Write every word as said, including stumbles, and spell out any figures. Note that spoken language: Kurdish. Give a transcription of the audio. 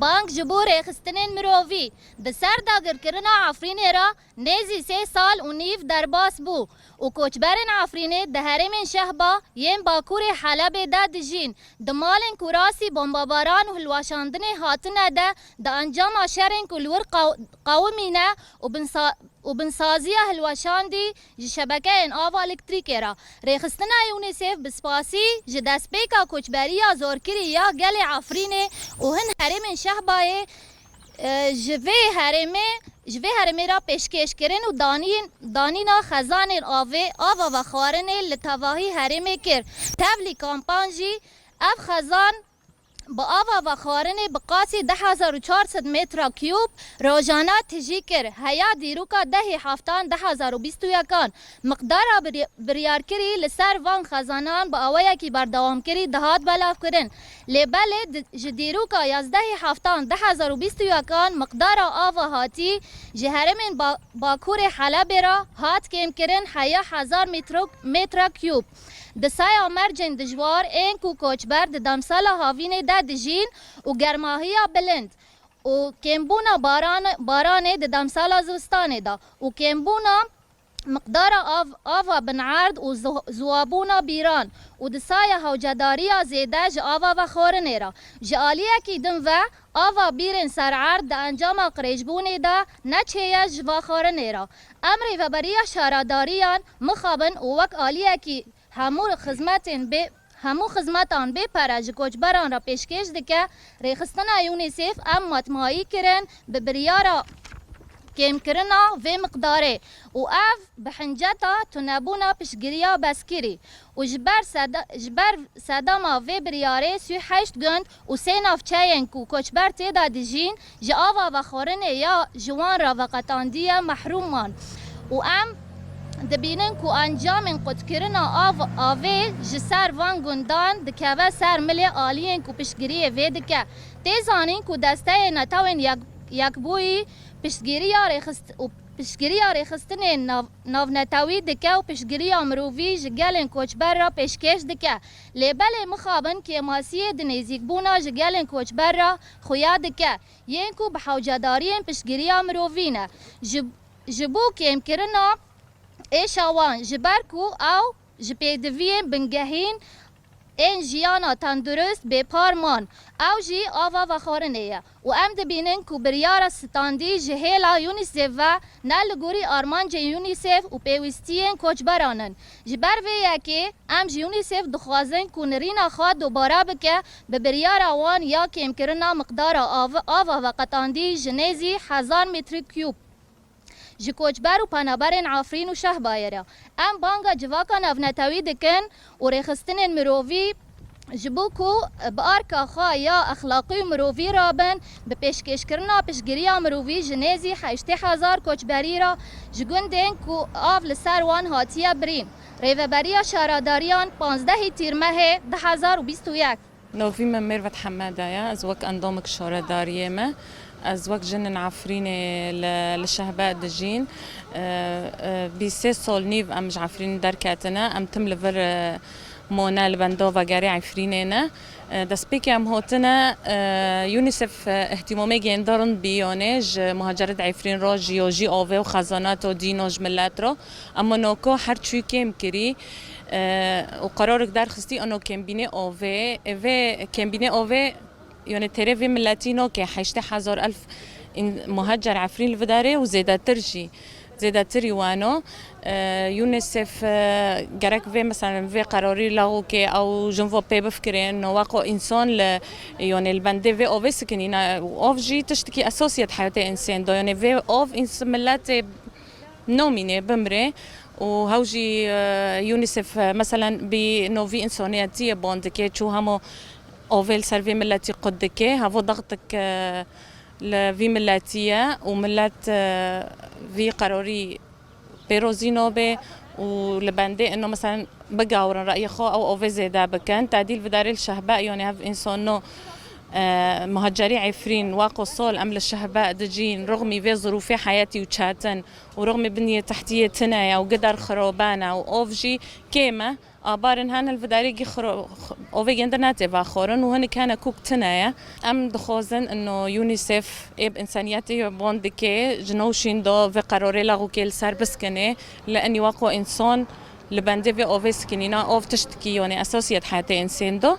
Bang ji bo rêxistinên mirovî. Di ser dagirkirina Efrînê re nêzî sê sal û nîv derbas bû û koçberên Efrînê di herêmên Şehba yên bakurê Helebê de dijîn. Di malên ku rastî bombebaran û hilweşandinê hatine de, di encama şerên ku li wir qaw-, qewimîne û binsa-, û binsaziya hilweşandî ji şebekeyên ava elektrîkê re. Rêxistina UNICEF bi spasî ji destpêka koçberiya zorkirî ya gelê Efrînê û hin herêmên Şehbayê, e, ji vê herêmê, ji vê herêmê re pêşkêş kirin û danîn, danîna xezanên avê, ava vexwarinê li tevahî herêmê kir. Tevlî Kampan jî ev xezan bi ava vexwarinê bi qasî du hezar û çar sed metra kiyûb rojane tijî kir. Heya dîroka dehê heftan du hezar û bîst û yekan miqdara biri-, biryarkirî li ser van xezanan bi awayekî berdewamkirî dihat belavkirin. Lê belê di-, ji dîroka yazdehê heftan du hezar û bîst û yekan miqdara ava hatî ji herêmên ba-, bakurê Helebê re hat kêmkirin heya hezar metro-, metra kiyûb. Di saya mercên dijwar ên ku koçber di demsala havînê de dijîn û germahiya bilind û kêmbûna baran-, baranê di demsala zivistanê de û kêmbûna miqdara av-, ava binerd û zu-, ziwabûna bîran û di saya hewcedariya zêde ji ava vexwarinê re. Ji aliyekî din ve ava bîrên ser erd di encama qirêjbûnê de neçêye ji vexwarinê re. Em rêveberiya şaredariyan mixabin û wek aliyekî hemû xizmetên bê, hemû xizmetan bê pere ji koçberan re pêşkêş dike. Rêxistina UNICEF em matmayî kirin bi biryara kêmkirina vê miqdarê û ev bi hinceta tunebûna piştgiriya beskirî û ji ber seda-, ji ber sedema vê biryarê sî û heşt gund û sê navçeyên ku koçber tê de dijîn, ji ava vexwarinê ya ji wan re veqetandiye mehrûm man û em dibînin ku encamên qutkirina av-, avê ji ser van gundan dikeve ser milê aliyên ku piştgiriyê vê dike. Tê zanîn ku desteyê netewên yek-, yekbûyî piştgiriya rêxist-, û piştgiriya rêxistinên nav-, navnetewî dike û piştgiriya mirovî ji gelên koçber re pêşkêş dike. Lê belê mixabin kêmasiyê di nêzîkbûna ji gelên koçber re xuya dike. Yên ku bi hewcedariyên piştgiriya mirovî ne. Ji, ji bo kêmkirina êşa wan, ji ber ku ew ji pêdiviyên bingehîn ên jiyana tendurist bêpar man, ew jî ava vexwarinê ye û em dibînin ku biryara standî ji hêla UNICEF ve ne li gorî armancên UNICEF û pêwîstiyên koçberan in. Ji ber vê yekê em ji UNICEF dixwazin ku nirîna xwe dubare bike bi biryara wan ya kêmkirina miqdara av-, ava veqetandî ji nêzî hezar metrî kiyûb ji koçber û penaberên Efrîn û Şehbayê re. Em banga civaka navnetewî dikin û rêxistinên mirovî ji bo ku bi arka xwe ya exlaqî û mirovî rabin, bi pêşkêşkirina piştgiriya mirovî ji nêzî heştê hezar koçberî re ji gundên ku av li ser wan hatiye birîn. Rêveberiya Şaredariyan, panzdehê Tîrmehê du hezar û bîst û yek. Navî min Mêrvet Hemeda ye. Ez wek endamik şaredariyê me. Ez wek jinên Efrînê li, li Şehbe dijîn. E, e, bîst sê sal nîv em ji Efrînê derketine. Em tim li vir, e, mane, li benda vegerê Efrînê ne. E, destpêkê em hatine, e, UNICEF, e, îhtîmamê gêndarin bî, yanê ji muhacerê di Efrîn re, jiyajî avê û xezanato dîno ji millet re. Ema noko her çûyî kêm kirî, e, û qerarik derxistî, eno kêmbînê avê, e, vê kêmbînê avê, yanê têrê vê milletî nake, heştê hezar elf in-, muhacer Efrîn li vidarê û zêdetir jî, zêdetirî weno. E, UNICEF, e, gerek vê, mesela, vê qerarî lagû ke ew jinvo pê bifkirin, no weko însan li, yanê li bendê vê avê sikinîne û av jî tiştekî esasî ye di heyatê însên de. Yanê vê av îns-, milletê nomînê bimrê û hew jî, e, UNICEF, e, meselen, bi novî însaniyetiyê ban dike, çû hemo avê li ser vê miletî qut dike, hevo dextik, e, li vî miletî ye û milet, e, vî qerarî pê rozî nabe û li bendê ino, meselen, bigawrin reyê xwe, ew avê zêde bikin. Tedî li vidarê li Şehbe, yanê hev însan no, e, muhacerî Efrîn, weko sal em li Şehbe dicîn, rixmî vê zirûfê heyetî û çetin û rixmî binyê tehtiyê tune ye û gider xirabene û av jî kêm e. Abarin hene li vidarî gî xro-, ovê gêndin netê vexorin û hinek hene kûk tine ye. Em dixwazin ino UNICEF ê bi însaniyetê wan dike, ji nû şîn do vê qerorê laxûkê li ser biskine, li enî waqo însan li bendê vê ovê sikinîna, ov tiştkî yonê esasiyet heyetê însên do.